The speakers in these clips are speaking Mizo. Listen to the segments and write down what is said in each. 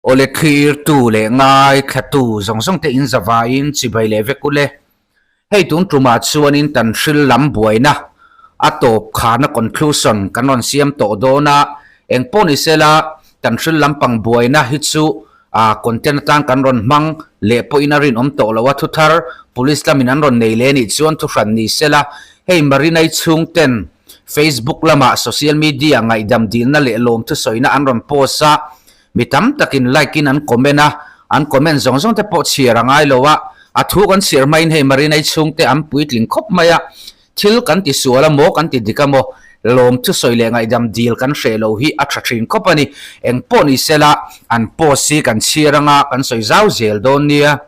Awle thlirtu leh ngaithlatu zawng zawng te in zavaiin chibai leh vek ule. Hei tun tumah chuanin tan hril lam buaina a tawp kharna conclusion kan rawn siam tawh dawn a, eng pawh ni sela tan hril lampang buaina hi chu a content atan kan rawn hmang leh pawhin a rinawm tawh lo a, thuthar police lamin an rawn nei leh anih chuan thuhran ni sela hei Marinai chhungten Facebook lamah social media ngaihdam dilna leh lawmthu sawina an rawn post a, Mi tam takin like in an comment a, an comment zawng zawng te pawh chhiar a ngai lo a, a thu kan chhiar hmain hei Marinai chhungte an puitling khawp mai a, thil kan ti sual a maw kan ti dik a maw, lawm thusawi leh ngaihdam dil kan hreh lo hi a tha thin khawp a ni, eng pawh ni sela an post hi kan chhiar anga kan sawi zau zel dawn nia.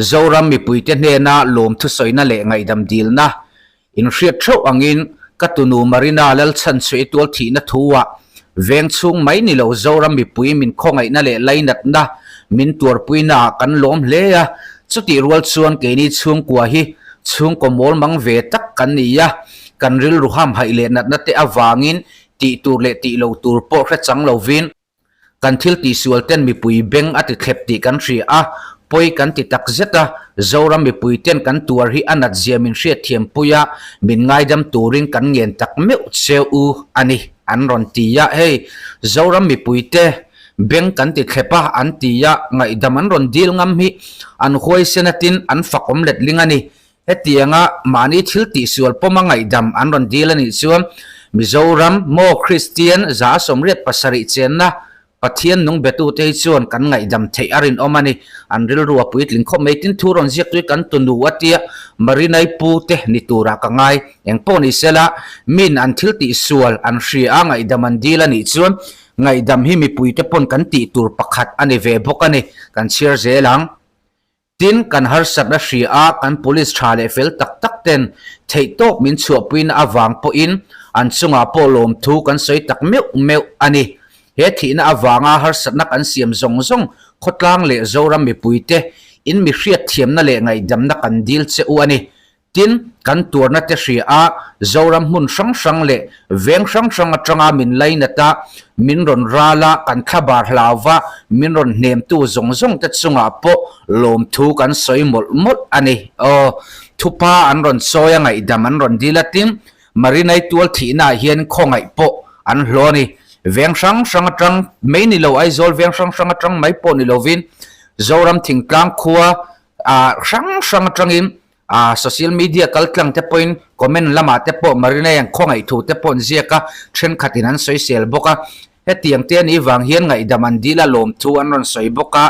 Zoram mipuite hnena lawmthusawina leh ngaihdam dilna inhriat theuh angin ka tunu Marina Lalchhanchhuih tual thihna thu-ah veng chhung mai ni lo Zoram mipui min khawngaihna leh lainatna min tuarpuinaah kan lawm hle a, chutih rual chuan keini chhungkua hi chhungkaw mawl mang ve tak kan ni a, kan rilru hamhaih leh natna te avangin tih tur leh tih lo tur pawh hre chang lovin, Kan thil tihsual ten mipui beng a ti thlep tih kan hria a, pawi kan ti tak zet a, Zoram mipui ten kan tuar hi a nat zia min hriatthiam pui a, min ngaidam turin kan ngen tak meuh cheu u a ni, an rawn ti a. Hei, Zoram mipui te beng kan ti thlep a, an ti a, ngaihdam an rawn dil ngam hi an huaisen atin an fakawm letling a ni. Hetianga mahni thil tihsual pawma ngaihdam an rawn dil a nih chuan Mizoram maw Kristian 187 chenna Pathian nung betute hi chuan kan ngaihdam theih a rinawm a ni. An rilru a puitling khawp mai. Tin, thu rawn ziak tui kan tunu a tia Marinai pu te ni turah ka ngai. Eng pawh ni sela, min an thil tihsual an hria a ngaihdam an dil a nih chuan ngaihdam hi mipuite pawn kan tih tur pakhat a ni ve bawk a ni. Kan chhiar zel ang. Tin, kan harsatna hria a, kan police tha leh fel tak tak ten theihtawp min chhuahpuina avang pawhin an chungah pawh lawmthu kan sawi tak meuh meuh a ni. He thihna avanga harsatna kan siam zawng zawng khawtlang leh Zoram mipuite in mi hriatthiamna leh ngaihdamna kan dil che u a ni. Tin, kan tuarna te hria a, Zoram hmun hrang hrang leh veng hrang hrang atanga min lainat a, min rawn ral a, kan thlabar hlau va, min rawn hnemtu zawng zawng te chungah pawh lawmthu kan sawi mawlh mawlh a ni. Aw, thupa an rawn sawi a, ngaihdam an rawn dil a, tin, Marinai tual thihnaah hian khawngaih pawh an hlawh a ni. Veng hrang hrang atang mai ni lo, Aizawl veng hrang hrang atang mai pawh ni lovin, Zoram thingtlang khua hrang hrang atangin A social media kal tlang te pawhin comment lamah te pawh Marinai an khawngaih thu te pawh an ziak a, thenkhatin an sawisel bawk a. Hetiang te anih vang hian ngaihdam an dil a, lawmthu an rawn sawi bawk a.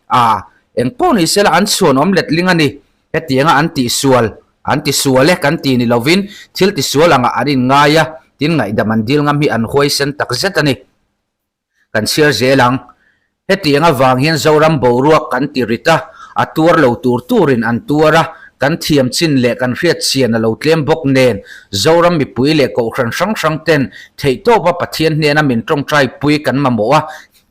A eng pawh ni sela an chhuanawm letling a ni. Hetianga an tihsual, an tisual e kan ti ni lovin thil tisual angah an inngai a, tin ngaihdam an dil ngam hi an huaisen takzet a ni. Kan chhiar zel ang. Hetiang avang hian Zoram boruak kan ti rit a, a tuar lo tur turin an tuar a, kan thiam chin leh kan hriat chian a lo tlem bawk nen, Zoram mipui leh kohhran hrang hrang ten theihtawpa Pathian hnena min tawngtai pui kan mamawh a,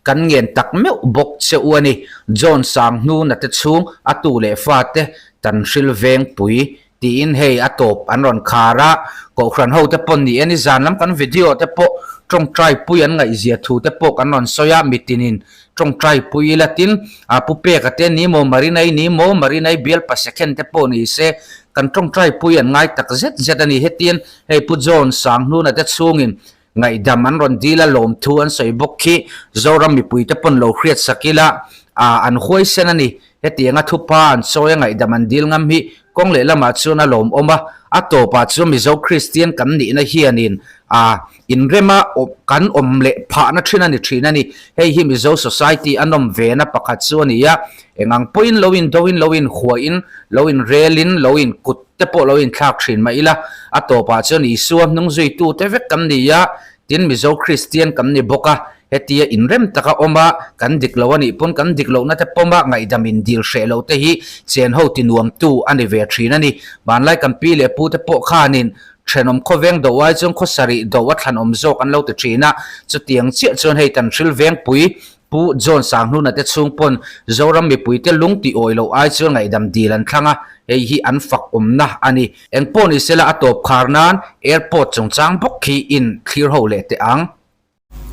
kan ngen tak meuh bawk che u a ni. John Sanghnuna te chhung a tu leh fate tan hril veng pui Tiin hei a tawp an rawn khar a, Kohhran ho te pawh ni e, nizan lam kan video te pawh tawngtai pui an ngaihzia thu te pawh kan rawn sawi a, mitinin tawngtai pui ila tin a pu peka te ni maw Marinai ni maw Marinai bial pasekhen te pawh ni se kan tawngtai pui an ngai tak zet zet a ni hetian hei Pu John Sanghnuna te chhungin ngaihdam an rawn dil a lawmthu an sawi bawk khi Zoram mipui te pawn lo hriat sak ila ah an huaisen a ni. Hetianga thupa an sawi a ngaihdam an dil ngam hi kawng leh lamah chuan a lawmawm a, a tawpah chuan Mizo Kristian kan nihna hianin ah inrema kan awm leh phahna thin a ni thin a ni. Hei hi Mizo society a nawm vena pakhat chu a ni a, engang pawhin lo indoin lo inhuahin lo inrelin lo inkut te pawh lo inthlak thin mah ila, a tawpah chuan Isua hnung zuitute vek kan ni a, tin Mizo Kristian kan ni bawk a, hetia inrem taka awm a, kan dik lo a nih pawn kan dik lohna te pawm a, ngaihdam in dil hreh lo te hi chen ho ti nuamtu a ni ve thin a ni. Hmanlai kan pi leh pu te pawh khanin thenawm khawveng do ai chuan khawsarih do a thlanawm zawk an lo ti thin a, chutiang chiah chuan hei kan hril vengpui Pu John Sanghnuna te chhung pawn Zoram mipuite lung tih awih loh ai chuan ngaihdam dil an thlang a, hei hi an fak awmna a ni. Eng pawh ni sela a tawp khar nan airport chungchang bawk khi in thlir ho leh teh ang.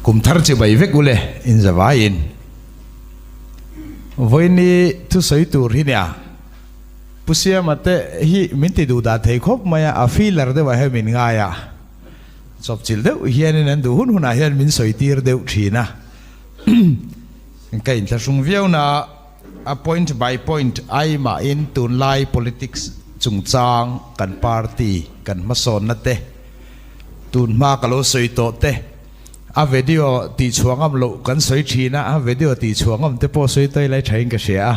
Kum thar chi bai vek ule in zavaiin. Vawiini thusawi tur hi nia Pu Siama te hi min ti duh dah thei khawp mai a, a feeler deuh ah hian min ngai a, chawpchilh deuh hianin an duh hun hunah hian min sawi tir deuh thin a, ka inthlahrung viau na a point by point ai mahin tunlai politics chungchang kan party kan hmasawnna te tunhma ka lo sawi tawh te a video tihchhuah ngam loh kan sawi thin a, a video tihchhuah ngam te pawh sawi tawi lai thain ka hria a,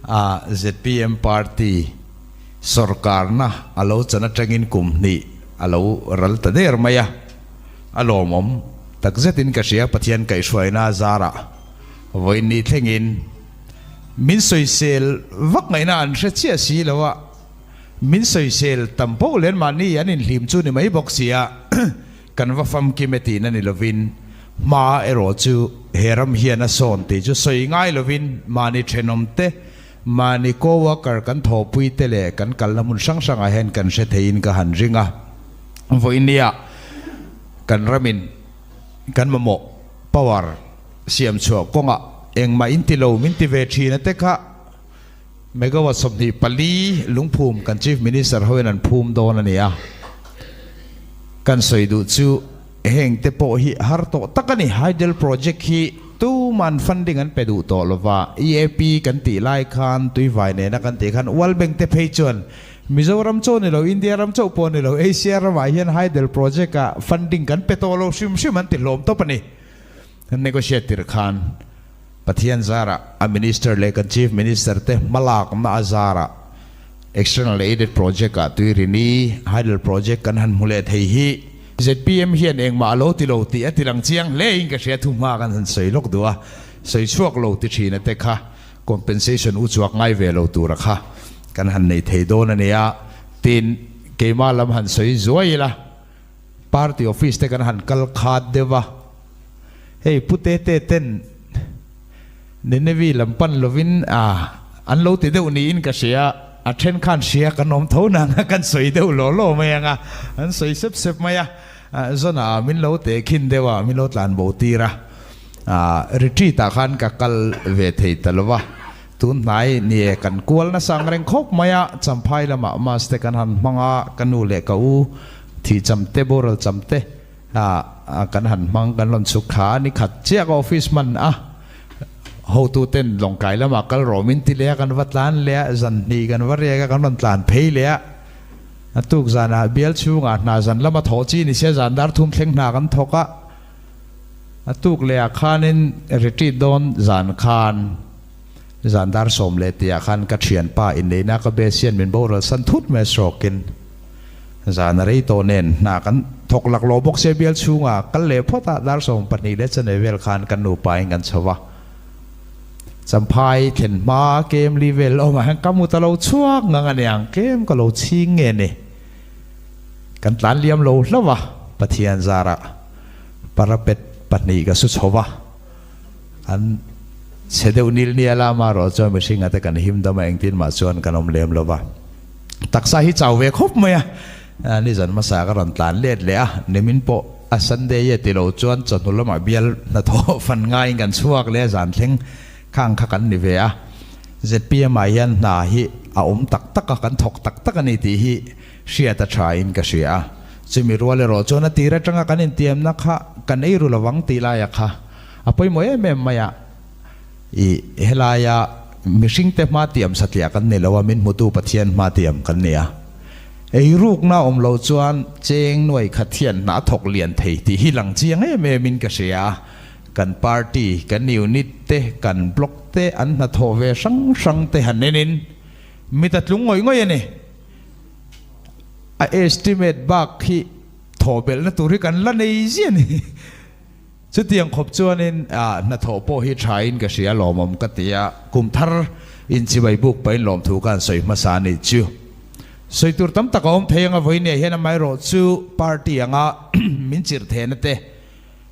a zpm party sawrkarna a lo chan atangin kum hnih a lo ral ta der mai a, a lawmawm takzetin ka hria Pathian kaihhruaina zarah. Vawiin thlengin min sawisel vak ngaihna an hre chiah si lo a, min sawisel tam poh len mahni an inhlim chu ni mai bawk si a, kan va famkim e tihna ni lovin hma erawh chu he ram hian a sawn tih chu sawi ngai lovin mahni thenawm te, mahni co-worker kan thawhpui te leh kan kalna hmun hrang hrangah hian kan hre theiin ka han ring a. Vawiinnia kan ramin kan mamawh power siam chhuah kawngah engmah in ti lo min ti ve thin a te kha megawatt 24 lungphum kan Chief Minister hoin an phum dawn a ni a. Kan sawi duh chu heng te pawh hi har tawh tak a ni. Hydel project hi tuman funding an pe duh tawh lova, EAP kan tih lai khan tuivai nena kan tih khan World Bank te phei chuan Mizoram chauh ni lo, India ram chauh pawh ni lo, Asia ramah hian Hydel project ah funding kan pe tawh lo hrim hrim an ti hlawm tawp a ni. Negotiate tir khan Pathian zarah a Minister leh kan Chief Minister te hmalakna a zarah External Aided Project ah Tuirini Hydel Project kan han hmu leh thei hi zpm hian engmah a lo ti lo tih a ti lang chiang hle in ka hria thu hma kan han sawi lawk duh a, sawi chhuak lo ti thin a te kha compensation u chuak ngai ve lo tura kha kan han nei thei dawn a nia. Tin, keimah lam han sawi zuai ila, party office te kan han kal khat deuh a, hei Pu Tete ten Nineveh lam pan lovin a an lo ti deuh niin ka hria, a then khan hria kan awm tho nang a, kan sawi deuh law law mai ang a, an sawi sep sep mai a. Zona min lo teh khin deuh a, min lo tlan bo tir a, retreat ah khan ka kal ve thei ta lo va, tun hnai nie kan kual nasa ang reng khawp mai a, Champhai lamah mass te kan han hmang a, ka nu leh ka u thih cham te boral cham te kan han hmang kan rawn chhuk thla a, ni khat chiah ka office hman a, hotu ten Lawngtlai lamah kal rawh min ti leh a, kan va tlan leh a, zan hnih kan va riak a, kan rawn tlan phei leh a. A tuk zanah bial chhungah hna zan lama thawh chi ni sia zan dar thum thleng hna kan thawk a, a tuk leh ah khanin retreat dawn zan khan zan dar sawm leh tihah khan ka thianpa inneihna ka bes hian min boral san thut mai a sawkin zan a rei tawh nen hna kan thawk laklawh bawk sia bial chhungah kal leh phawt a dar 12 leh chanve vel khan kan nupa in kan chho va. Champhai thlen hma kem li vel awmah hian ka mut a lo chhuak ngang a niang, kem ka lo chhing nge ni. Kan tlan liam lo hlauh a, Pathian zarah parapet pahnih ka su chho va, an chhe deuh nil nial a, amaherawh chuan mihringa te kan him dam a, engtin mah chuan kan awm lem lo va. Taksa hi chau ve khawp mai a, nizan hmasa ka rawn tlan let leh a, nimin pawh a Sunday e ti lo chuan chawhnu lamah bial hnathawh fan ngaiin kan chhuak leh a, zan thleng khang kha kan ni ve a. Zpm ah hian hna hi a awm tak tak a, kan thawk tak tak a ni tih hi hriat a tha in ka hria a. Chumi rual erawh chuan a tir atanga kan intiamna kha kan ei ru lovang tih laia kha a pawimawh em em mai a. I helaia mihringte hma tiam satliah kan ni lo a, min hmutu Pathian hma tiam kan ni a. Eirukna awm lo chuan cheng nuai khat hian hna thawk lian thei tih hi lang chiang em em in ka hria a. Kan party, kan unit te, kan block te an hnathawh ve hrang hrang te han enin mit a tlung ngawih ngawih a ni. A estimate bak hi thawh belhna tur hi kan la nei ziah a ni. Chutiang khawp chuanin hnathawh pawh hi thain ka hria lawmawm ka ti a, kum thar inchibai buk pahin lawmthu ka han sawi hmasa a nih chu. Sawi tur tam tak a awm thei anga vawiin ah hian amaherawh chu party anga min chirh thehna te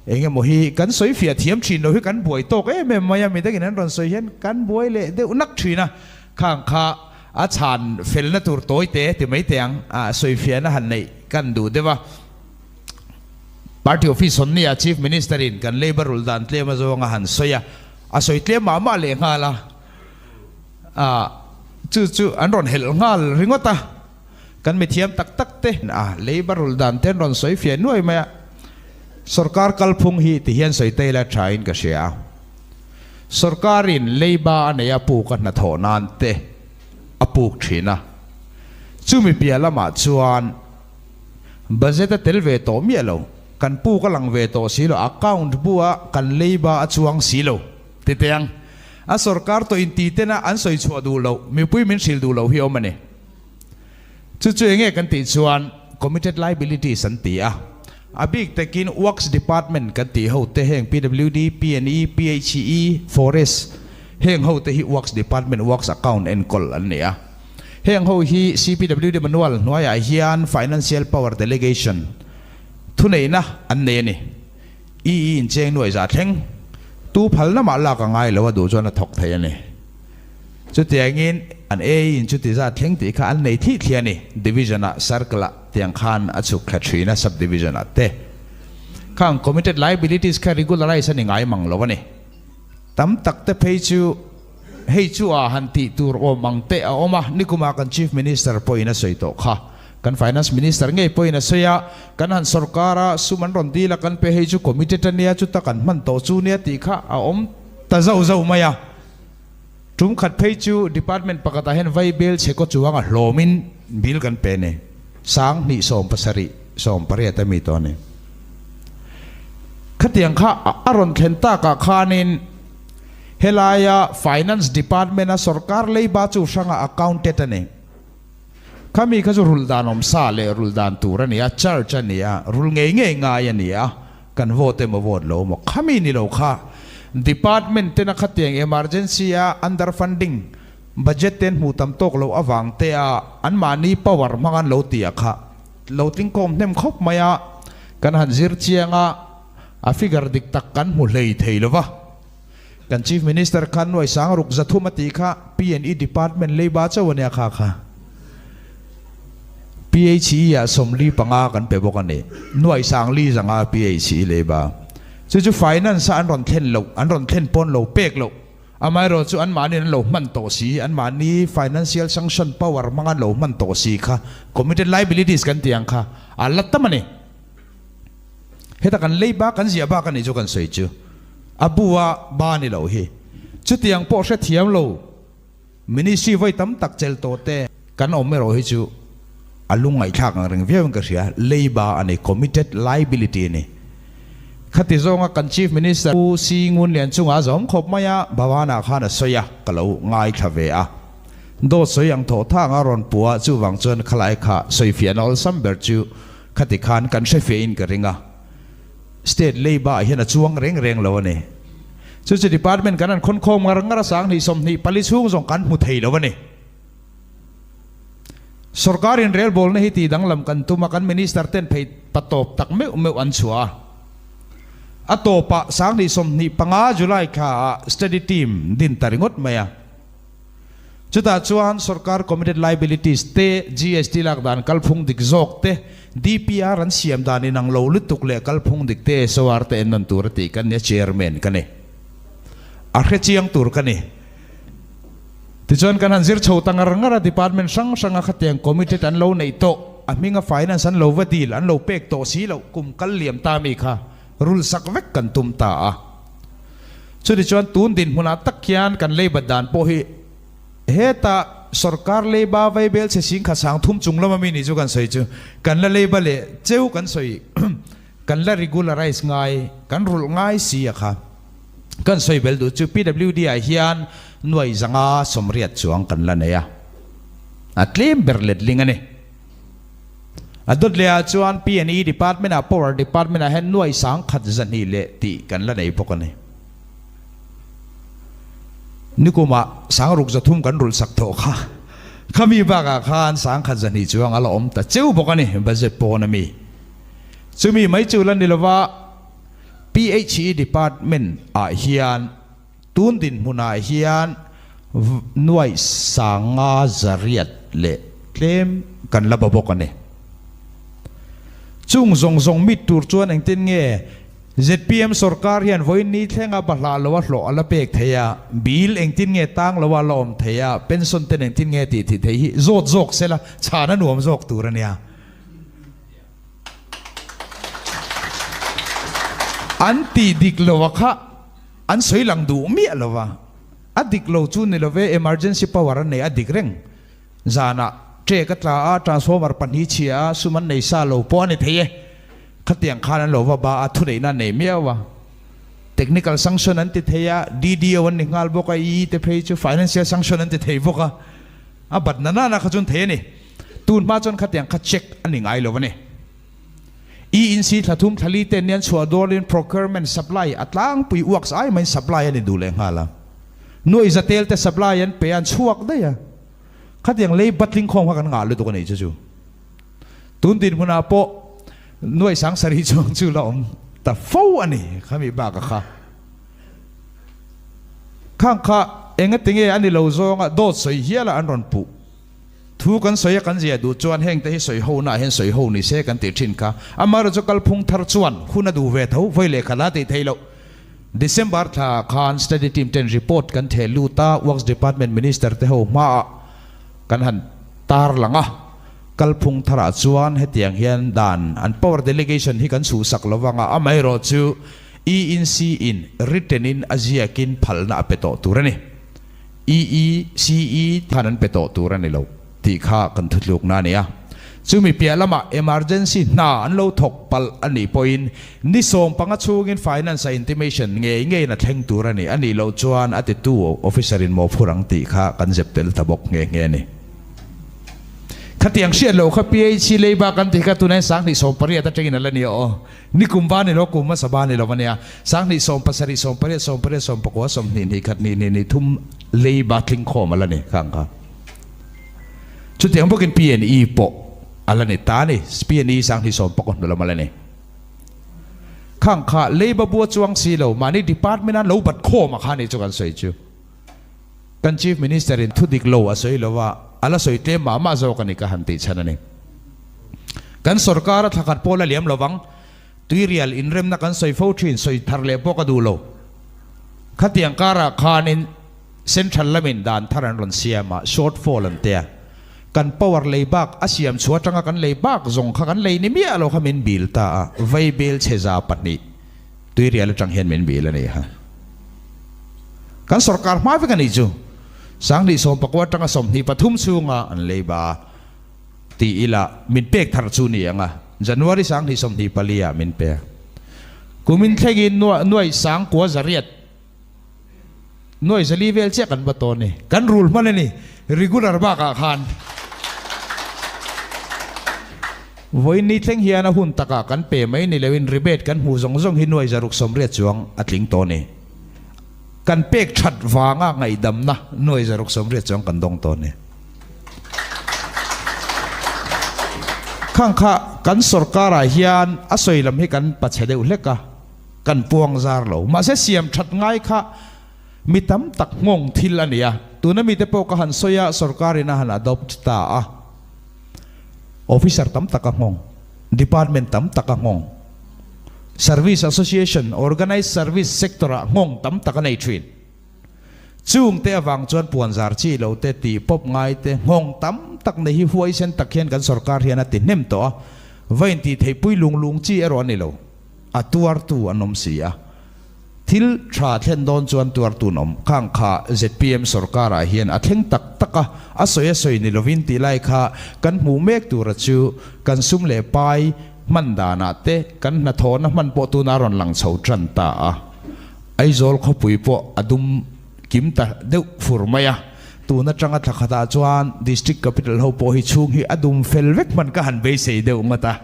eng emaw hi kan sawi fiah thiam thin lo hi kan buai tawk em em mai a, midangin an rawn sawi hian kan buai leh deuh nak thin a, khang kha a chhan felna tur tawi te ti mai teh ang a sawi fiahna han neih kan duh deuh a. Party office hawn nia Chief Minister in kan labour rul dan tlem a zawng a han sawi a, a sawi tlem mah mah leh nghal a. Ah, chu chu an rawn helh nghal ringawt a, kan mithiam tak tak te a leiba rulh dan te an rawn sawi fiah nuai mai a, sorkar kalphung hi ti hian sawi ta ila tha in ka hria a, sorkar in leiba a nei a puk a hnathawh nan te a puk thin a, chumi piah lamah chuan budget a tel ve tawh miah lo, kan puk a lang ve tawh si lo, account bu a kan leiba a chuang si lo. Ti teh ang. A sorkar tawh inti tena an sawi chhuah duh loh, mipui min hrilh duh loh hi awm a ni. Chu chu enge kan tih chuan committed liabilities an ti a. A bik takin Works Department kan tih ho te heng PWD, PNE, PHE, Forest heng ho te hi Works Department Works Account enkawl an ni a. Heng ho hi CPWD Manual hnuaiah hian Financial Power Delegation thuneihna an nei a ni. I i incheng nuaih zah thleng tu phalna mah lak a ngai lo a duh chuan a thawk thei a ni. Chutiangin an A in chuti zat thleng tih kha an nei thih thli a ni. Division ah circle ah tiang khan a chhuk thla thin a sub division ah te. Khang committed liabilities kha regularize a ni ngai mang lo a ni. Tam tak te phei chu hei chu a han tih tur awm ang te a awm a, nikumah kan Chief Minister pawhin a sawi tawh kha. Kan Finance Minister ngei pawhin a sawi a, kan han sorkar a, sum an rawn dil a, kan pe hei chu committed a nia, chuta kan hman tawh chu nia tih kha a awm ta zauh zauh mai a. Tum khat phei chu department pakhatah hian vaibel chhe kaw chuang a hlawmin bill kan pe ni, 20 70 18 a mi tawh a ni. Khatiang kha a rawn thlen takah khanin helaia Finance Department a sorkar leiba chu hranga accounted a ni. Khami kha chu rulh dan awm sa leh rulh dan tur a ni a, charge a ni a, rulh ngei ngei ngai a ni a, kan vote emaw vote lo emaw khami ni lo kha department tena khatiang emergency a under funding budget ten hmuh tam tawk loh avang te a anmahni power hmang an lo ti a kha lo tlingkawm hnem khawp mai a, kan han zir chiang a, a figure dik tak kan hmu hlei thei lo va. Kan Chief Minister khan nuai sang ruk 300 a tih kha P&E Department leiba chauh a nia kha kha. PHE ah 45 kan pe bawk a ni. Nuai sang li zanga PHE leiba. Chu chu Finance a an rawn thlen loh, an rawn thlen pawn lo pek loh. Amaherawh chu anmahniin an lo hman tawh si, anmahni financial sanction power hmanga an lo hman tawh si kha committed liabilities kan tih ang kha a la tam a ni. Heta kan lei bak kan ziah bak a nih chu kan sawi chu. A bu a ba ni loh hi. Chutiang pawh hrethiam lo Ministry vawi tam tak chel tawh te kan awm erawh hi chu a lungngaihthlak ang reng viau in ka hria. Lei ba a ni, committed liability a ni. Khati zawnga kan Chief Minister Pu Si Ngunlian chungah a zawm khawp mai a, Bhavan-ah khan a sawi a, ka lo ngaithla ve a. Dawt sawi ang thawh thang a rawn pu a, chuvang chuan khalai kha sawifiahna awlsam ber chu Khati khan kan hre fe in ka ring a, State Labour ah hian a chuang reng reng lo a ni. Chu chu Department kan han khawn khawm ngar ngar a, 20 24 chhung zawng kan hmu thei lo a ni. Sorkar in relbawlna hi tih danglam kan tum a, kan Minister ten phei patawp tak meuh meuh an chhuah a. A tawpah 2025 July thla ah Study Team din ta ringawt mai a. Chutah chuan sorkar committed liabilities te, GST lak dan kalphung dik zawk te, DPR an siam dan inang lo lutuk leh kalphung dik te SOR te ennawn tur a tih kan ni a, Chairman ka ni. A hre chiang tur ka ni. Tichuan kan han zir chho ta ngar ngar a, department hrang hranga khatiang committed an lo neih tawh, a hminga finance an lo va dil, an lo pek tawh si loh, kum kal liam ta mi kha rulsak vek kan tum ta a. Chutichuan tun dinhmunah tak hian kan leibat dan pawh hi heta sorkar leiba vaibel chhe sing kha 3000 chung lama mi nih chu kan sawi chu kan la leiba leh cheu kan sawi kan la regularize ngai kan rulh ngai si a kha kan sawi bel duh chu PWD ah hian nuai zanga 80 chuang kan la nei a a tlem ber letling a ni. A dawt leh ah chuan P&E Department ah Power Department ah hian nuai 1000 200 leh tih kan la nei bawk a ni. Nikum ah 6300 kan rulh sak thawh kha. Khami bak ah khan 1000 200 chuang a la awm ta cheu bawk a ni budget pawn a mi. Chumi mai chu la ni lova PHE Department ah hian Tun dinhmunah hian nuaih 508 leh tlem kan la ba bawk a ni. Chung zawng zawng mit tur chuan engtin nge Zpm sorkar hian vawiin ni thlenga bahlah loa hlawh a la pek thei a, bill engtin nge tang loa la awm thei a, pension ten engtin nge tih tih theih hi zawt zawk sela chhan a nuam zawk tur a nia. An tih dik loa kha an sawi lang duh miah lo va, a dik lo chu ni love emergency power a nei a dik reng. Zanah trek a tla a, transformer pahnih chhia a, sum an nei sa lo pawh a ni thei e. Khatiang khan an lo va ba a, thuneihna an nei miau a. Technical sanction an ti thei a, DDO an ni nghal bawk a, EE te phei chu financial sanction an ti thei bawk a. A bat na nana kha chuan thei a ni. Tun hma chuan khatiang kha check a ni ngai lo a ni. ENC thla thum thla li ten nian chhuah dawlin procurement supply a tlangpui uaks ai maiin supply a ni duh leh nghal a. Nuaih zatel te supply an pe a, an chhuak daih a. Khatiang lei batling khawm kha kan ngah lutuk a nih chu chu. Tun dinhmunah pawh nuaih sang sarih chuang chu la awm ta fo a ni khami bak a kha. Khang kha engatinge a ni lo zawnga dawt sawi hiala an rawn puh. Thu kan sawi a kan zia duh chuan heng te hi sawi ho naah hian sawi ho ni se kan tih thin kha. Amaherawh chu kalphung thar chuan hun a duh ve tho vawi leh khat a tih theih loh. December thla khan study team ten report kan theh lut a, Works Department Minister te ho hmaah kan han tar lang a. Kalphung tharah chuan hetiang hian dan an power delegation hi kan chhuhsak lo vang a, amaherawh chu ENC in written in a ziakin phalna a pe tawh tur a ni. EECE khan an pe tawh tur a ni lo tih kha kan thutlukna a ni a. Chumi piah lamah emergency hna an lo thawk palh a nih pawhin ni 15 chhungin finance-a intimation ngei ngeiin a thleng tur a ni. A nih loh chuan a titu officer-in mawhphur ang tih kha kan zep tel ta bawk nghe nghe a ni. Khatiang hriat loh kha PHC leiba kan tih kha tunah hian 2018 atangin a la ni aw. Ni kum va ni lo, kum hmasa va ni lo a nia. 20, 70, 80, 80, 19, 20, 2, 1, 2, 2, 3 leiba tling khawm a la ni khang kha. Chutiang bawkin PNE pawh a la ni ta a ni. PNE 20, 19 hnu lam a la ni. Khang kha leiba bua chuang si lo, mahni department a lo bat khawm a kha ni chu kan sawi chu. Kan Chief Minister in thu dik lo a sawi lo a, a la sawi tlem mah mah zawk a ni ka han tih chhan a ni. Kan sorkar a thlakhat pawh la liam lo vang, tuirial inremna kan sawi fo thin, sawi thar leh pawh ka duh lo. Khatiang karah khanin Central lamin dan thar an rawn siam a, short fall an tia. Kan power lei bak a siam chhuah atanga kan lei bak zawng kha kan lei ni miah lo kha min bil ta a, vaibel chhe za pahnih. Tuirial atang hian min bil a ni ha. Kan sorkar hma vek a nih chu. 2019 atanga 23 chhunga an leiba ti ila min pek thar chu ni ang a. January 2024 ah min pe. Kumin thlengin nuaih sang kua zariat nuaih zali vel chiah kan va tawn ni. Kan rul hman a ni regular bakah khan. Vawiin ni thleng hian a hun takah kan pe mai ni loin rebate kan hmuh zawng zawng hi nuai zaruk 80 chuang a tling tawh a ni. Kan pek that vanga ngaihdamna nuai zaruk 80 chuang kan dawng tawh a ni. Khang kha kan sorkarah hian a sawi lam hi kan pachhe deuh hlek a, kan puang zar lo. Mahse siam that ngai kha mi tam tak nghawng thil a ni a. Tuna mite pawh ka han sawi a, sorkarin a han adopt ta a. Officer tam tak a nghawng, department tam tak a nghawng, service association, organised service sector ah nghawng tam tak a nei thin. Chung te avang chuan puanzar chi lo te, tih pawp ngai te, nghawng tam tak nei hi huaisen tak hian kan sorkar hian a ti hnem tawh a, va intih theihpui lung lung chi erawh a ni lo, a tuartu an awm si a. Thil tha thlen dawn chuan tuartun awm khang kha zpm sorkarah hian a thleng tak tak a, a sawi a sawi ni lovin tih lai kha kan hmuh mek tura chu kan sum leh pai hman danah te kan hnathawhna hman pawh tuna rawn lang chho tan ta a. Aizawl khawpui pawh a dum kim ta deuh fur mai a, tun atanga thla khatah chuan District Capital ho pawh hi chhung hi a dum fel vek hman ka han beisei deuh ngawt a.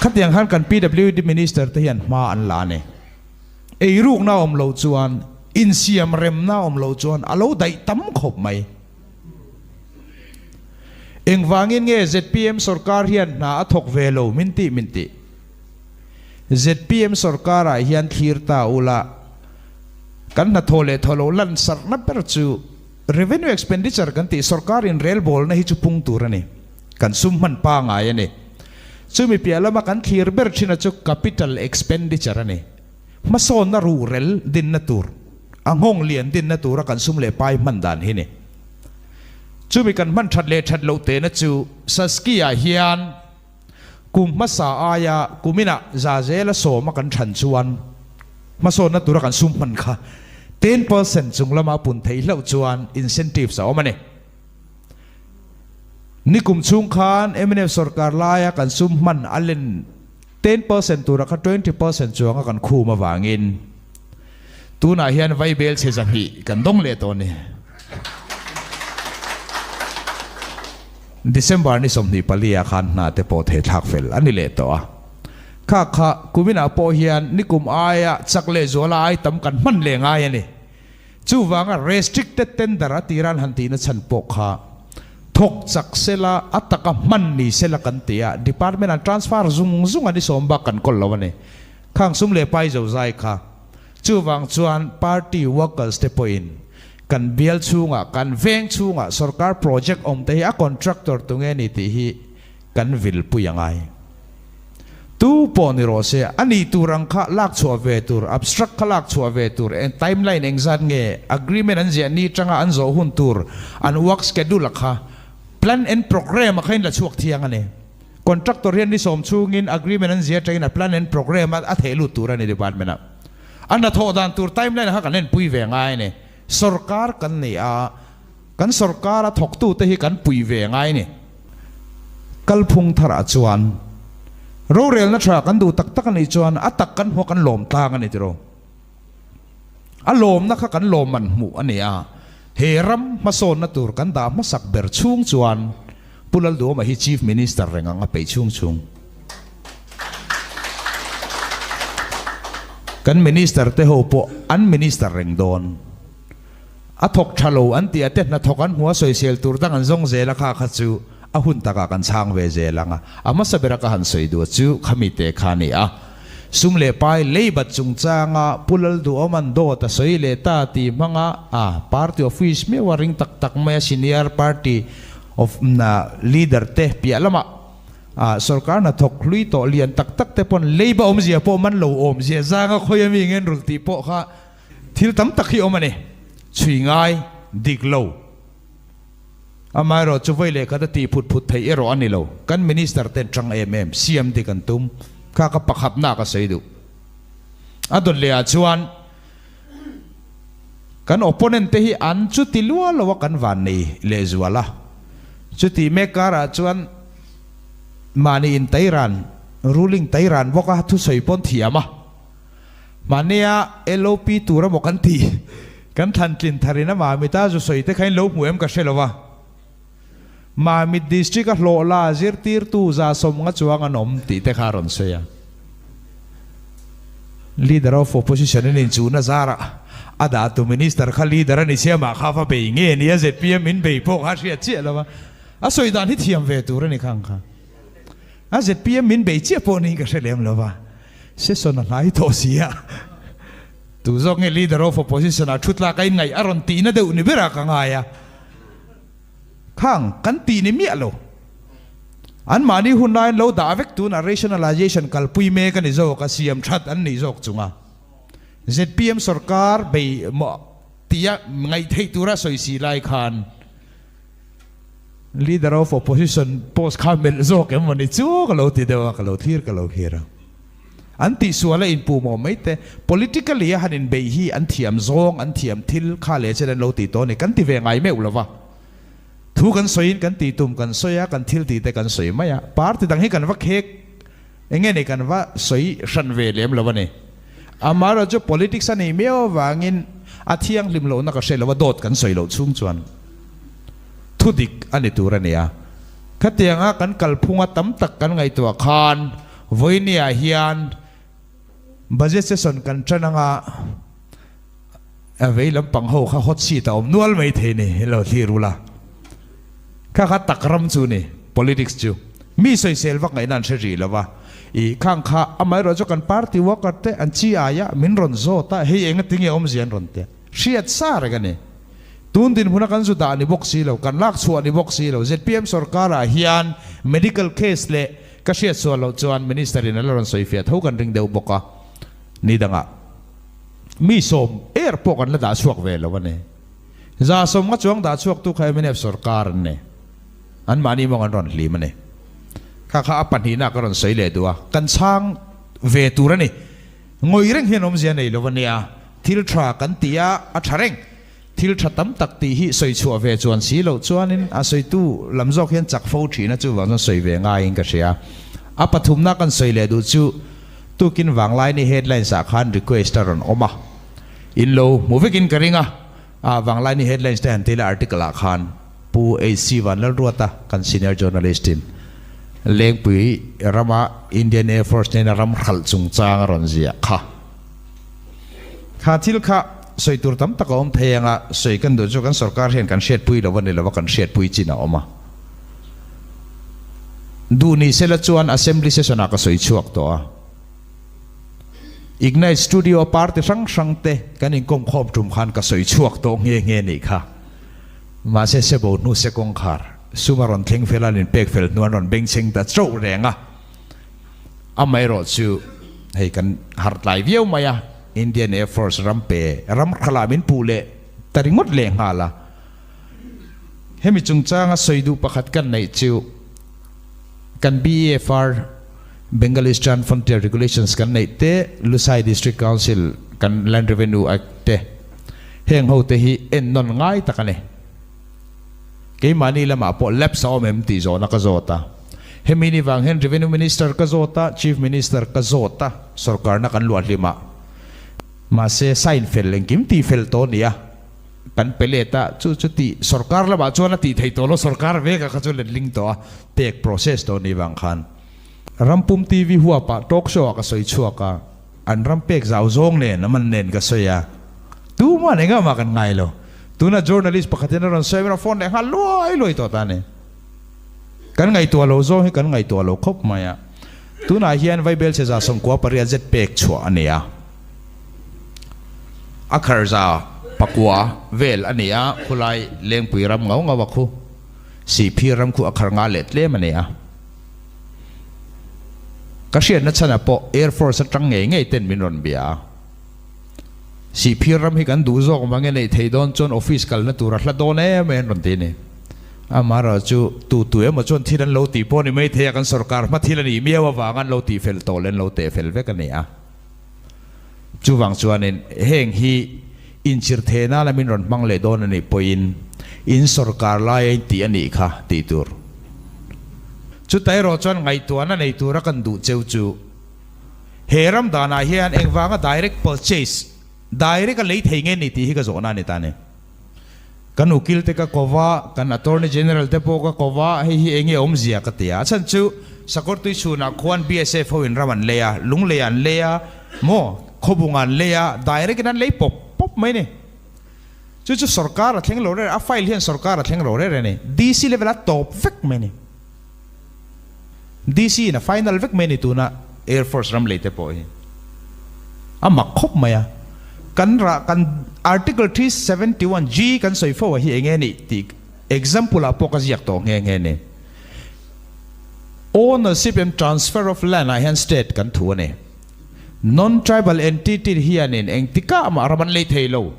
Khatiang khan kan PWD Minister te hian hma an la a ni. Eirukna awm lo chuan, insiam remna awm lo chuan a lo daih tam khawp mai. Engvangin nge zpm sorkar hian hna a thawk ve lo min tih min tih. Zpm sorkarah hian thlir ta ula, kan hnathawh leh thawh lo lansarhna ber chu revenue expenditure kan tih sorkar inrelbawlna hi chu pung tur a ni. Kan sum hman pangai a ni. Chumi piah lama kan thlir ber thin a chu capital expenditure a ni. Hmasawnna ruhrel dinna tur, a nghawng lian dinna tura kan sum leh pai hman dan hi ni. Chumi kan hman that leh that loh tehna chu Saskia hian kum hmasa aia kuminah za zela sawma kan than chuan hmasawnna tura kan sum hman kha 10% chung lama pun theih hlauh chuan incentives a awm a ni. Nikum chhung khan mnf sorkar laia kan sum hman a len 10% tura kha 20% chuanga kan khum avangin tunah hian vaibel chhe 200 kan dawng leh tawh a ni. December ni 24 ah khan hna te pawh thei thlak fel a ni leh tawh a. Kha kha kuminah pawh hian nikum aia chak leh zuala ai tam kan hman leh ngai a ni. Chuvanga restricted tender a tiran han tihna chhan pawh kha thawk chak sela, a taka hman ni sela kan ti a, department an transfer zung zung a ni sawm bak kan kawl lo a ni. Khang sum leh pai zo zai kha. Chuvang chuan party workers te pawhin kan bial chhungah, kan veng chhungah sorkar project awm te hi a contractor tunge ni tih hi kan vilpui a ngai. Tu pawh ni rawh se, a nih tur ang kha lak chhuah ve tur, abstract kha lak chhuah ve tur, eng timeline engzat nge, agreement an ziah ni tanga an zawh hun tur, an work schedule a kha, plan and programme a kha in la chhuak thiang a ni. Contractor hian ni sawm chhungin agreement an ziah atangin a plan and programme a a theh lut tur a ni department ah. A hnathawh dan tur timeline a kha kan enpui ve ngai a ni. Sorkar kan ni a. Kan sorkara thawktute hi kan pui ve ngai ni. Kalphung tharah chuan rorelna tha kan duh tak tak a nih chuan a tak kan hmuh a kan lawm tlang a ni tiraw. A lawmna kha kan lawmman hmuh a ni a, he ram hmasawnna tur kan dah hmasak ber chhung chuan Pu Lalduhawma hi Chief Minister reng ang a peih chhung chhung. Kan Minister te ho pawh an Minister reng dawn. A thawk tha lo an tih a te hnathawk an hmu a sawisel tur dang an zawng zel a kha kha chu a hun takah kan chhang ve zel ang a. A hmasa bera ka han sawi duh chu khami te kha a ni a. Sum leh pai leibat chungchanga Pu Lalduhawma'n dawt a sawi leh ta tih hmanga a party office meuh a ring tak tak mai a senior party of leader te piah lamah a sorkar hnathawk hlui tawh lian tak tak te pawn leiba awmzia pawh man lo awmzia zanga khawi ami ngen rulh tih pawh kha Thil tam tak hi awm a ni. Chhui ngai, dik lo. Amaherawh chu vawi leh khat a tih phut phut theih erawh a ni lo. Kan Minister ten tang em em, siam dik an tum. Kha ka pakhatna ka sawi duh. A dawt leh ah chuan kan opponent te hi an chuti lua lo a kan van nei lehzual a. Chuti mek karah chuan mahni in tairan, ruling tairan bawk a thusawi pawn thiam a. Mahnia LOP tur emaw kan tih kan thlan tlin tharin a Mamita zu sawi te kha in lo hmu em ka hre lo a. Mamit District a hlawh la zirtirtu 150 chuang an awm tih te kha a rawn sawi a. Leader of Opposition in inchuhna zarah a dah tu Minister kha Leader a ni sia mah kha va bei nge ni a zpm in bei pawh kha a hriat chiah lo a. A sawi dan hi thiam ve tur a ni khang kha. A zpm min bei chiah pawh niin ka hre lem lo va. Session a hnai tawh si a, tu zawk nge Leader of Opposition ah thu tlak a inngaih a rawn tihna deuh ni berah ka ngai a, khang kan tih ni miah lo. Anmahni hun laiin lo dah vek tunah rationalization kalpui mek a ni zawk a, siam that an nih zawk chunga zpm sorkar bei maw tia ngaih theih tura sawi si lai khan Leader of Opposition post kha melh zawk em mawni chu ka lo ti deuh a, ka lo thlir ka lo thlir a. An tihsual a inpuh mawh mai te, politically a han inbeih hi an thiam zawng, an thiam thil kha leh chen an lo tih tawh a ni, kan ti ve ngai meuh lo va. Thu kan sawiin kan tih tum kan sawi a, kan thil tih te kan sawi mai a, party dang hi kan va khek eng nge ni kan va sawi hran ve lem lo a ni. Amaherawh chu politics a nih miau avangin a thianghlim lohna ka hre lo a, dawt kan sawi loh chhung chuan. Thu dik a ni tur a ni a. Khatianga kan kalphunga tam tak kan ngaihtuah khan vawinia hian budget session kan tan anga a vei lampang ho kha hot seat a awm nual mai thei ni lo thlir ula. Kha kha tak ram chu ni politics chu. Mi sawisel vak ngaihna an hre rih lo va. I khang kha amaherawh chu kan party worker te an chi aia min rawn zawt a, hei enga tinge awmzia an rawn ti a. Hriat sa reng a ni. Tun dinhmuna kan zu dah ni bawk si lo, kan lak chhuah ni bawk si lo. Zpm sorkarah hian medical case leh Ka hriat sual loh chuan Minister in a la rawn sawi fiah tho kan ring deuh bawk a, ni dangah mi sawm er pawh kan la dah chhuak ve lo a ni. 150 chuang dah chhuak tu kha mnf sorkar an ni. An mahni mawng an rawn hlim a ni. Kha kha a pahnihna ka rawn sawi leh duh a, kan chhang ve tur a ni. Ngawih reng hian awmzia nei lo a nia, thil tha kan ti a, a tha reng. Thil tha tam tak tih hi sawi chhuah ve chuan si loh chuanin a sawitu lam zawk hian chak fo thin a, chuvang chuan sawi ve ngaiin ka hria. A pathumna kan sawi leh duh chu tukin Vanglaini headlines ah khan request a rawn awm a, in lo hmu vekin ka ring a, ah Vanglaini headlines te han ti ila article ah khan Pu HC Vanlalruata kan senior journalist in Lengpui rama Indian Air Force nena ram hralh chungchang a rawn ziah kha. Kha thil kha sawi tur tam tak a awm thei ang a, sawi kan duh chu kan sorkar hian kan hriatpui lo a ni lo a, kan hriatpui chin a awm a. Duh ni sela chuan Assembly session ah ka sawi chhuak tawh a. Ignite Studio party hrang hrang te kan inkawm khawm tum khan ka sawi chhuak tawh nghe nghe nih kha. Mahse sebo hnu se kawngkhar sum a rawn thleng fel a, an inpek fel hnu an rawn bengchheng ta chauh reng a. Amaherawh chu hei kan harh tlai viau mai a, Indian Air Force ram pe ram khalah min puh leh ta ringawt leh nghal a. Hemi chungchanga sawi duh pakhat kan neih chu kan BEFR, Bengal Eastern Frontier Regulations kan neih te, Lusai District Council kan Land Revenue Act te, heng ho te hi ennawn ngai tak a ni. Keimahni lamah pawh lapse a awm em tih zawhna ka zawt a. Hemi ni vang hian Revenue Minister ka zawt a, Chief Minister ka zawt a, sorkarna kan luah hlim a. Mahse, sign fel engkim tih fel tawh a ni a, kan pe let a, chu chu tih sorkar lamah chuan a tih theih tawh lo, sorkar vek a kha chu letling tawh a, pek process tawh a nih vang khan. Rampum TV huapah talk show ah ka sawi chhuak a, An ram pek zau zawng nen a man nen ka sawi a, tuman engah mah kan ngai lo. Tuna journalist pakhatin a rawn sawi a, phone leh nghal luai luai tawh ta a ni. Kan ngaihtuah lo zawng hi kan ngaihtuah lo khawp mai a. Tunah hian Vaibel chhe 98 zet pek chhuah a ni a. A khar 9 vel a ni a, khulai Lengpui ram ngau ngau a khu, Sihphir ram khu a khar nga leh tlem a ni a. Ka hriatna chhanah pawh Air Force atang ngei ngei ten min rawn bia a. Sihphir ram hi kan duh zawk vang e neih thei dawn chuan office kalna tur a hla dawn em mai an rawn ti a ni. Amaherawh chu tu tu emaw chuan thil an lo tih pawh ni mai thei a, kan sorkar hma thil a nih miau avang an lo tih fel tawh leh an lo teh fel vek a ni a. Chuvang chuanin heng hi inchir theh nana min rawn hmang leh dawn a nih pawhin in sorkar laia in tih a nih kha tih tur. Chuta erawh chuan ngaihtuahna nei tura kan duh cheu chu he ram danah hian engvanga direct purchase, direct a lei thei nge ni tih hi ka zawhna a ni ta a ni. Kan ukil te ka ko va, kan Attorney General te pawh ka ko va, hei hi enge awmzia ka ti a. A chhan chu Sakawrtui chhunah khuan BSF ho in ram an lei a, Lunglei an lei a, maw, Khawbung an lei a, direct in an lei pawp pawp mai ni. Chu chu sorkar a thleng lo rere, a file hian sorkar a thleng lo rere a ni. DC level a tawp vek mai ni. DC in a final vek mai a ni tuna Air Force ram lei te pawh hi a mak khawp mai a. Kan rah kan Article 371 G kan sawi fo a hi enge nih tih example ah pawh ka ziak tawh nghe nghe ni. Ownership and transfer of land ah hian state kan thu a ni. Non-tribal entity hianin engtikah mah ram an lei thei lo.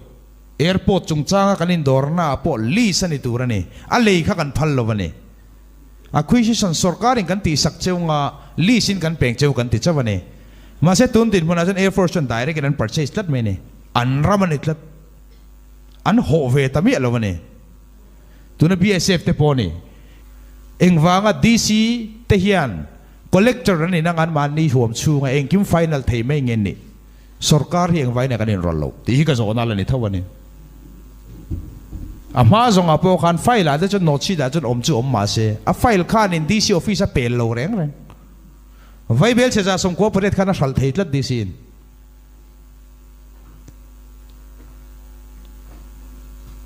Airport chungchanga kan indawrna ah pawh lease a ni tur a ni. A lei kha kan phal lo a ni. Acquisition sorkarin kan tihsak cheu nga lease in kan peng cheu kan ti chauh a ni. Mahse tun dinhmunah chuan Air Force chuan direct in an purchase tlat mai a ni. An ram a ni tlat. An hawh ve ta miah lo a ni. Tuna BSF te pawh a ni. Engvanga DC te hian collector an inang an mahni huam chhunga engkim final thei mai nge ni. Sorkar hi engvain kan inrawlh loh tih hi ka zawhna la ni tho a ni. A hma zawngah pawh khan file ah te chuan note sheet ah chuan awm chu awm mah se, a file khanin DC office a pel lo reng reng. Vaibel chhe 98 khan a hralh thei tlat DC in.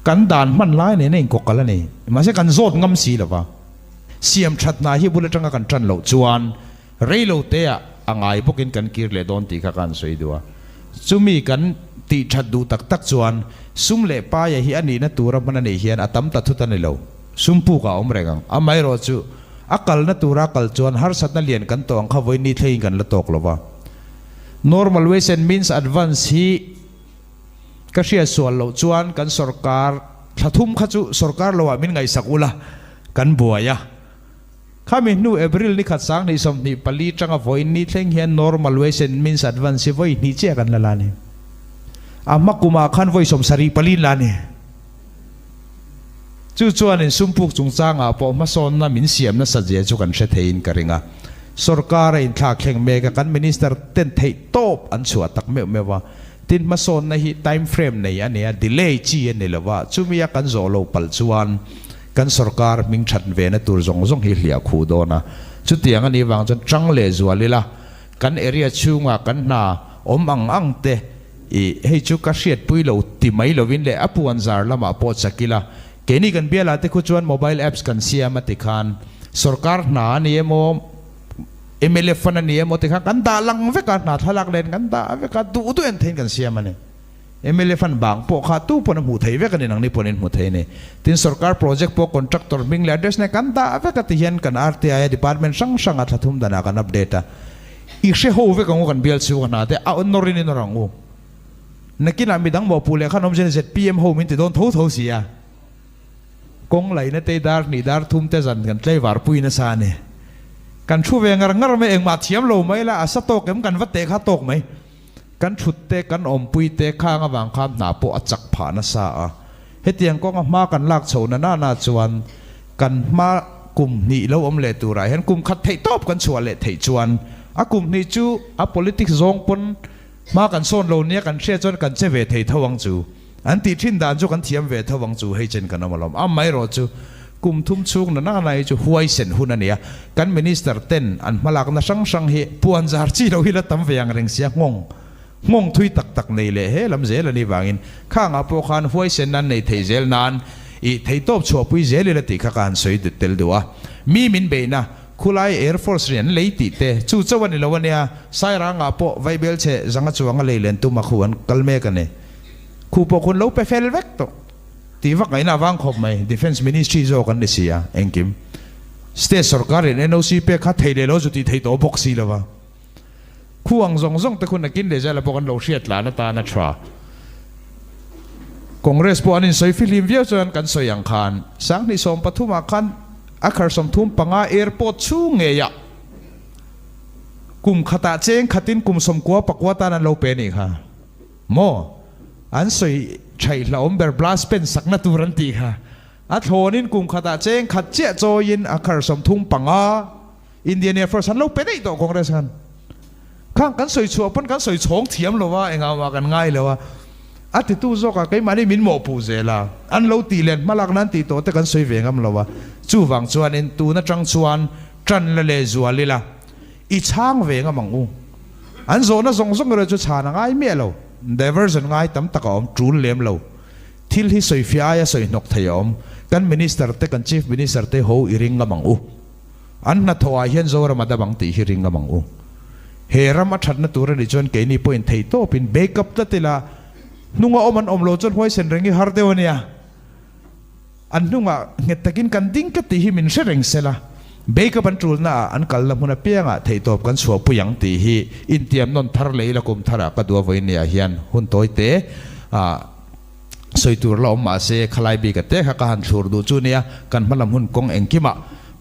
Kan dan hman lai nen a inkawk kal a ni. Mahse kan zawt ngam si lo va. Siam that hna hi bul atanga kan tan loh chuan Rei lo te ah a ngai bawkin kan kir leh dawn tih kha ka han sawi duh a. Chumi kan tih that duh tak tak chuan sum leh paia hi a nihna tura hman a nih hian a tam ta thut a ni lo. Sum puk ah a awm reng ang. Amaherawh chu A kalna tura kal chuan harsatna lian kan tawh ang kha vawiin ni thlengin kan la tawk lo va. Normal Ways and Means Advance hi ka hriat sual loh chuan kan sorkar thla thum kha chu sorkar loah min ngaihsak ula kan buai a. Khami hnu April ni khat 2024 tanga vawiin ni thleng hian Normal Ways and Means Advance hi vawi hnih chiah kan la la a ni. A hma kumah khan vawi 74 in la a ni. Chu chuanin sumpuk chungchangah pawh hmasawnna min siam nasat zia chu kan hre theiin ka ring a. Sorkar a inthlak thleng mek a, kan Minister ten theih tawp an chhuah tak meuh meuh a. Tin, hmasawnna hi time frame nei a ni a, delay chi a ni lo va, chumi a kan zawh loh palh chuan kan sorkar hming that vena tur zawng zawng hi hliah khuh dawn a. Chutiang a nih vang chuan tang leh zual ila, kan area chhunga kan hna awm ang ang te, Ih, hei chu ka hriatpui lo ti mai lovin leh a puan zar lamah pawh chak ila, keini kan bialah te khu chuan mobile apps kan siam a ti khan sorkar hna a ni emaw, mla fund a ni emaw ti khan kan dah lang vek a, hna thlalak nen kan dah vek a, duh duh en theiin kan siam a ni. Mla fund bang pawh kha tu pawn a hmuh thei vek a ni, nangni pawn in hmu thei a ni. Tin, sorkar project pawh contractor hming leh address nen kan dah vek a ti hian kan RTI a department hrang hranga thla thum danah kan update a. I hre ho vek ang u kan bial chhung a hna te a nawrin i nawr ang u. Nakinah midang mawhpuh leh khan awm zen zpm ho min ti dawn tho tho si a. Kawng laina te dar hnih dar thum te zan kan tlei var pui nasa a ni. Kan thu ve ngar ngar mai engmah thiam lo mai la a sa tawk em kan va teh kha tawk mai. Kan thut te kan awmpui te khang avang khan hna pawh a chak phah nasa a. Hetiang kawnga hma kan lak chho na nana chuan kan hma kum hnih lo awm leh turah hian kum khat theih tawp kan chhuah leh theih chuan a kum hnih chu a politics zawng pawn hma kan sawn lo nia kan hriat chuan kan che ve thei tho ang chu. An tih thin dan chu kan thiam ve tho ang chu hei chen kan awm alawm. Amaherawh chu kum thum chhung na nana hi chu huaisen hun a ni a, kan minister ten an hmalakna hrang hrang hi puan zar chi lo hi la tam ve ang reng sia nghawng Nghawng thui tak tak nei leh he lam zel a nih vangin khangah pawh khan huaisen nan nei thei zel nan i theihtawp chhuahpui zel ila tih kha ka han sawi tel duh a. Mi min beihna khulai Air Force rian lei tih te chu chauh a ni lo a nia, Sairangah pawh vaibel chhe zanga chuanga lei len tuma khu an kal mek a ni. Khu pawh khun lo pe fel vek tawh tih vak ngaihna a vang khawp mai. Defence Ministry zawk an ni si a, engkim State sorkar in NOC pek kha thei leh lo chu tih theih tawh bawk si lo va. Khu ang zawng zawng te khu nakin leh zela pawh kan lo hriat tlan atan a tha. Congress pawh an insawi fihlim viau chuan kan sawi ang khan 2013 ah khan a khar 35 airport chhung ngeiah kum khatah cheng khatin kum 99 tan an lo pe anih kha maw? An sawi thaih hlauhawm ber blast pen sakna tur an tih kha a thlawnin kum khatah cheng khat chiah chawiin a khar 35 Indian Air Force an lo pe daih tawh Congress khan. Khang kan sawi chhuah pawn kan sawi chhawng thiam lo a, engah mah kan ngai lo a. A titu zawkah keimahni min mawhpuh zel a, an lo tih len hmalak nan tih tawh te kan sawi ve ngam lo a. Chuvang chuanin tun atang chuan tan la leh zual ila, i chhang ve ngam ang u. An zawhna zawng zawng erawh chu chhan a ngai miah lo. Diversion ngai tam tak a awm, tul lem lo. Thil hi sawifiah aia sawi hnawk thei a awm. Kan Minister te, kan Chief Minister te ho i ring ngam ang u. An hnathawh ah hian Zoram a dam ang tih hi ring ngam ang u. He ram a thatna tur a nih chuan keini pawhin theihtawpin backup tlat ila, hnunga awm an awm lo chuan huaisen reng hi har deuh a nia. An hnungah nghet takin kan ding tlat tih hi min hre reng sela, backup an tulna ah an kalna hmun apiangah theihtawp kan chhuahpui ang tih hi intiam nawn thar leh ila kum tharah ka duh a vawinia hian hun tawi te ah Sawi tur la awm mahse khalai bik a te kha ka han thlur duh chu nia, kan hmalam hun kawng engkimah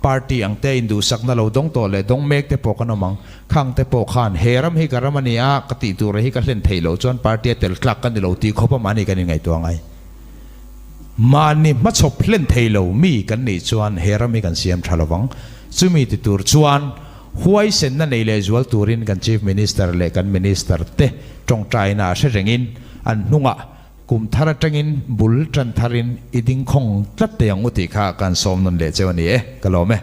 party ang te induhsakna lo dawng tawh leh dawng mek te pawh kan awm ang. Khang te pawh khan he ram hi ka ram a ni a, ka tih tur hi ka hlen theih loh chuan party a tel tlak ka ni lo tih khawp a mahni kan inngaihtuah ngai. Mahni hmachhawp hlen thei lo mi kan nih chuan he ram hi kan siam tha lovang. Chumi ti tur chuan huaisenna nei leh zual turin kan Chief Minister leh kan Minister te tawngtaina a hre rengin an hnungah Kum thar atangin bul tan tharin i ding khawng tlat teh ang u tih kha kan sawm nawn leh cheu a ni e, ka lawm e.